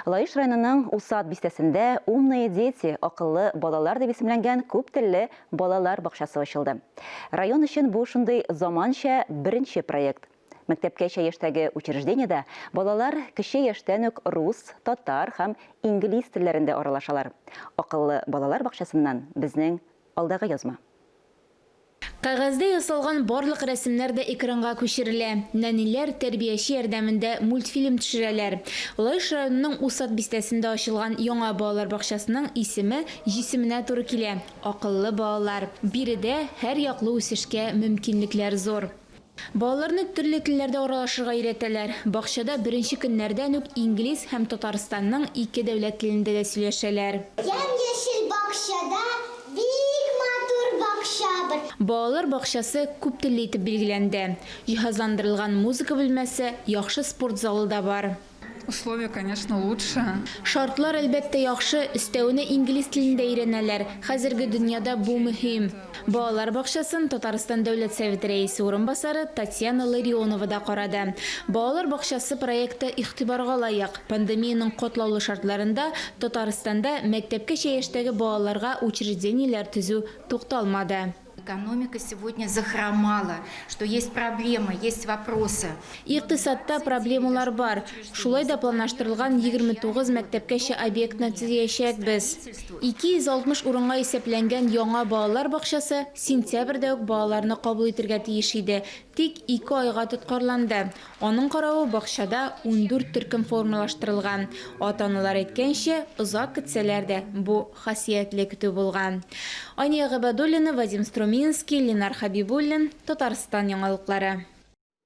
Лаеш районының Усад бистәсендә Умные дети, акыллы балалар дип исемләнгән күп телле балалар бакчасы ачылды. Район өчен бу шундый заманча беренче проект. Мәктәпкәчә яшьтәге учреждениедә балалар кече яшьтән үк рус, татар һәм инглиз телләрендә аралашалар. Акыллы балалар бакчасыннан безнең алдагы язма. Кәгазьдә ясалган барлык рәсемнәр дә экранга күчерелә. Нәниләр тәрбияче ярдәмендә мультфильм төшерәләр. Лаеш районының Усад бистәсендә ачылган яңа балалар бакчасының исеме җисеменә туры килә, Акыллы балалар. Биредә һәрьяклы үсешкә мөмкинлекләр зур. Балаларны төрле телләрдә аралашырга өйрәтәләр. Бакчада беренче көннәрдән үк инглиз һәм Татарстанның ике дәүләт телендә дә сөйләшәләр. Ямь-яшел бакчада бик матур бакча бер. Балалар бакчасы күп телле итеп билгеләнде. Җиһазландырылган музыка бүлмәсе, яхшы спорт залы да бар. Условия, конечно, лучше. Шартлар, әлбәттә, яхшы, өстәвенә инглиз телен дә өйрәнәләр. Хәзерге дөньяда бу мөһим. Балалар бакчасын Татарстан Дәүләт Советы Рәисе урынбасары Татьяна Ларионова да карады. Балалар бакчасы проекты игътибарга лаек. Пандемиянең катлаулы шартларында Татарстанда мәктәпкәчә яшьтәге балаларга учреждениеләр төзү тукталмады. Экономика сегодня захромала, что есть проблемы, есть вопросы. Икътисадта проблемалар бар. Шулай да планлаштырылган 29 мәктәпкәчә объектны төзиячәкбез. 260 урынга исәпләнгән яңа балалар бакчасы сентябрьдә үк балаларны кабул итергә тиеш иде, тик ике айга тоткарланды. Аның каравы, бакчада 14 төркем формалаштырылган. Ата-аналар әйткәнчә, озак көтсәләр дә, бу хасиятле көтү булган. Ания Гыйбадуллина, Вадим Струминский, Ленар Хәбибуллин, Татарстан яңалыклары.